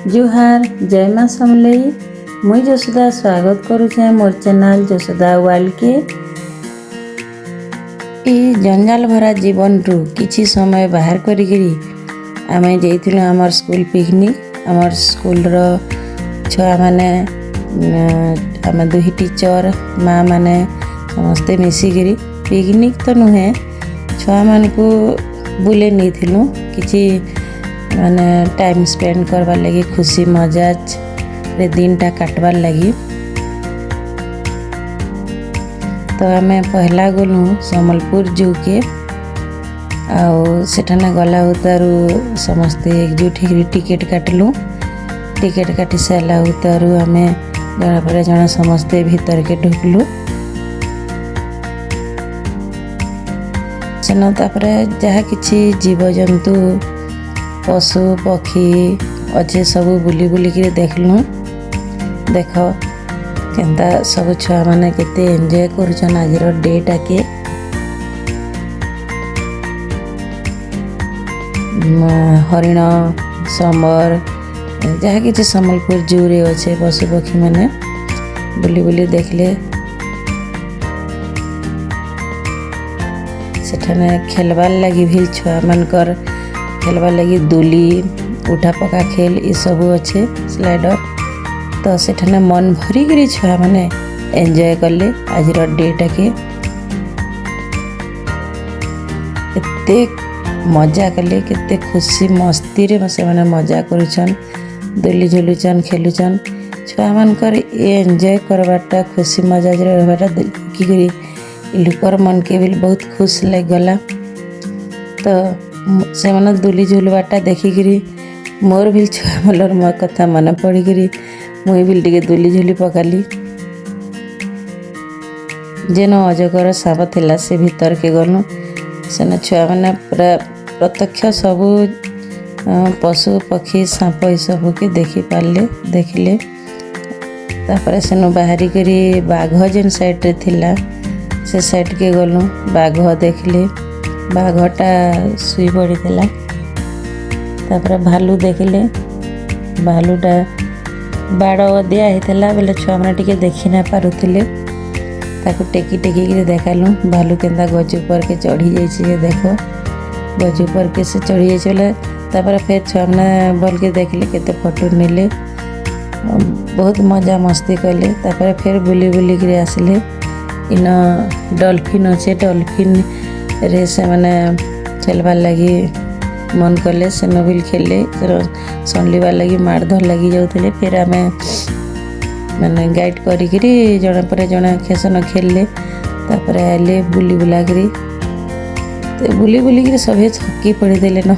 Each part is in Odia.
ଜୁହାର, ଜୟ ମା ସମଲେଇ। ମୁଇଁ ଯଶୋଦା ସ୍ୱାଗତ କରୁଛେଁ ମୋର୍ ଚ୍ୟାନେଲ୍ ଯଶୋଦା ୱାର୍ଲଡକେ। ଇ ଜଞ୍ଜାଲ ଭରା ଜୀବନରୁ କିଛି ସମୟ ବାହାର କରିକିରି ଆମେ ଯାଇଥିଲୁ ଆମର୍ ସ୍କୁଲ ପିକନିକ୍। ଆମର୍ ସ୍କୁଲର ଛୁଆମାନେ, ଆମେ ଦୁହି ଟିଚର୍ ମା ମାନେ ସମସ୍ତେ ମିଶିକିରି ପିକନିକ୍ ତ ନୁହେଁ, ଛୁଆମାନଙ୍କୁ ବୁଲେଇ ନେଇଥିଲୁ କିଛି ମାନେ ଟାଇମ୍ ସ୍ପେଣ୍ଡ କରବାର୍ ଲାଗି, ଖୁସି ମଜାରେ ଦିନଟା କାଟବାର୍ ଲାଗି। ତ ଆମେ ପହଲା ଗଲୁ ସମ୍ବଲପୁର ଜୁକେ। ଆଉ ସେଠାନେ ଗଲା ଉତାରୁ ସମସ୍ତେ ଏକଜୁଟ ହେଇକିରି ଟିକେଟ୍ କାଟିଲୁ। ଟିକେଟ୍ କାଟି ସାରିଲା ଉତାରୁ ଆମେ ଜଣେ ପରେ ଜଣେ ସମସ୍ତେ ଭିତରକେ ଢୁକଲୁ। ସେନ ତାପରେ ଯାହା କିଛି ଜୀବଜନ୍ତୁ, ପଶୁ ପକ୍ଷୀ ଅଛେ, ସବୁ ବୁଲି ବୁଲିକିରି ଦେଖିଲୁ। ଦେଖ କେନ୍ତା ସବୁ ଛୁଆମାନେ କେତେ ଏନ୍ଜୟ କରୁଛନ୍ ଆଜିର ଡେଟାକେ। ହରିଣ, ସମ୍ବର, ଯାହା କିଛି ସମ୍ବଲପୁର ଜୁରେ ଅଛେ ପଶୁ ପକ୍ଷୀମାନେ ବୁଲି ବୁଲି ଦେଖିଲେ। ସେଠାନେ ଖେଲବାର୍ ଲାଗି ବି ଛୁଆମାନଙ୍କର ଖେଲବାର୍ ଲାଗି ଦୁଲି, ଉଠା ପକା ଖେଲ ଏସବୁ ଅଛେ, ସ୍ଲାଇଡର। ତ ସେଠାନେ ମନ ଭରିକିରି ଛୁଆମାନେ ଏନ୍ଜୟ କଲେ ଆଜିର ଡେଟାକେ। କେତେ ମଜା କଲେ, କେତେ ଖୁସି ମସ୍ତିରେ ସେମାନେ ମଜା କରୁଛନ୍, ଦୋଲି ଝୁଲୁଛନ୍, ଖେଲୁଛନ୍। ଛୁଆମାନଙ୍କର ଏ ଏନ୍ଜୟ କରବାରଟା, ଖୁସି ମଜାରେ ରହିବାଟା ଦେଖିକରି ଲୋକର ମନକେ ବି ବହୁତ ଖୁସି ଲାଗିଗଲା। ତ ସେମାନେ ଦୁଲି ଝୁଲବାରଟା ଦେଖିକିରି ମୋର ବି ଛୁଆବେଲର ମୋ କଥା ମନେ ପଡ଼ିକିରି ମୁଇଁ ବି ଟିକେ ଦୁଲି ଝୁଲି ପକାଲି। ଯେନ ଅଜଗର ସାପ ଥିଲା, ସେ ଭିତରକେ ଗଲୁ। ସେନ ଛୁଆମାନେ ପୁରା ପ୍ରତ୍ୟକ୍ଷ ସବୁ ପଶୁ ପକ୍ଷୀ, ସାପ ଏସବୁକେ ଦେଖିପାରିଲେ, ଦେଖିଲେ। ତାପରେ ସେନୁ ବାହାରିକରି ବାଘ ଯେନ୍ ସାଇଡ଼୍ରେ ଥିଲା, ସେ ସାଇଡ଼୍କେ ଗଲୁ। ବାଘ ଦେଖିଲେ, ବାଘଟା ଶୋଇ ପଡ଼ିଥିଲା। ତାପରେ ଭାଲୁ ଦେଖିଲେ। ଭାଲୁଟା ବାଡ଼ ଦିଆ ହେଇଥିଲା ବେଲେ ଛୁଆମାନେ ଟିକେ ଦେଖି ନାଇଁ ପାରୁଥିଲେ। ତାକୁ ଟେକି ଟେକିକିରି ଦେଖାଲୁ, ଭାଲୁ କେନ୍ତା ଗଛ ଉପରକେ ଚଢ଼ି ଯାଇଛି ଯେ ଦେଖ, ଗଛ ଉପରକେ ସେ ଚଢ଼ି ଯାଇଛି ବେଲେ। ତାପରେ ଫେର୍ ଛୁଆମାନେ ଭଲକେ ଦେଖିଲେ, କେତେ ଫଟୋ ନେଲେ, ବହୁତ ମଜା ମସ୍ତି କଲେ। ତାପରେ ଫେର୍ ବୁଲି ବୁଲିକିରି ଆସିଲେ। ଇନ ଡଲଫିନ୍ ଅଛେ, ଡଲଫିନ୍ରେ ସେମାନେ ଖେଲବାର୍ ଲାଗି ମନ କଲେ, ସେନ ବି ଖେଲଲେ। ସଣ୍ଡିବାର୍ ଲାଗି ମାଡ଼ ଧର ଲାଗି ଯାଉଥିଲେ। ଫେର୍ ଆମେ ମାନେ ଗାଇଡ଼ କରିକିରି ଜଣେ ପରେ ଜଣେ ଖେସନ ଖେଲଲେ। ତାପରେ ଆଇଲେ ବୁଲି ବୁଲାକିରି। ବୁଲି ବୁଲିକିରି ସଭେ ଥକି ପଡ଼ିଦେଲେ ନ।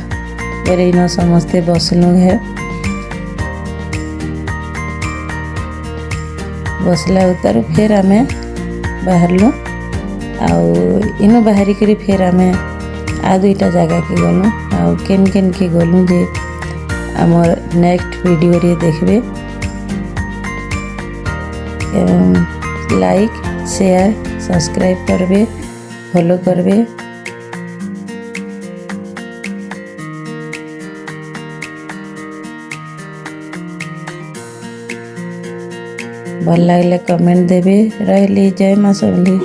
ପରେ ଇନ ସମସ୍ତେ ବସିଲୁ ଘେ। ବସିଲା ଉତାରୁ ଫେର୍ ଆମେ ବାହାରିଲୁ। ଆଉ ଇନୁ ବାହାରିକିରି ଫେର୍ ଆମେ ଆଉ ଦୁଇଟା ଜାଗାକେ ଗଲୁ। ଆଉ କେନ୍ କେନ୍କେ ଗଲୁ ଯେ ଆମର୍ ନେକ୍ସଟ ଭିଡ଼ିଓରେ ଦେଖିବେ। ଏବଂ ଲାଇକ୍, ସେୟାର, ସବସ୍କ୍ରାଇବ୍ କରିବେ, ଫଲୋ କରିବେ। ଭଲ ଲାଗିଲେ କମେଣ୍ଟ ଦେବେ। ରହିଲି, ଜୟ ମା ସମଲେଇ।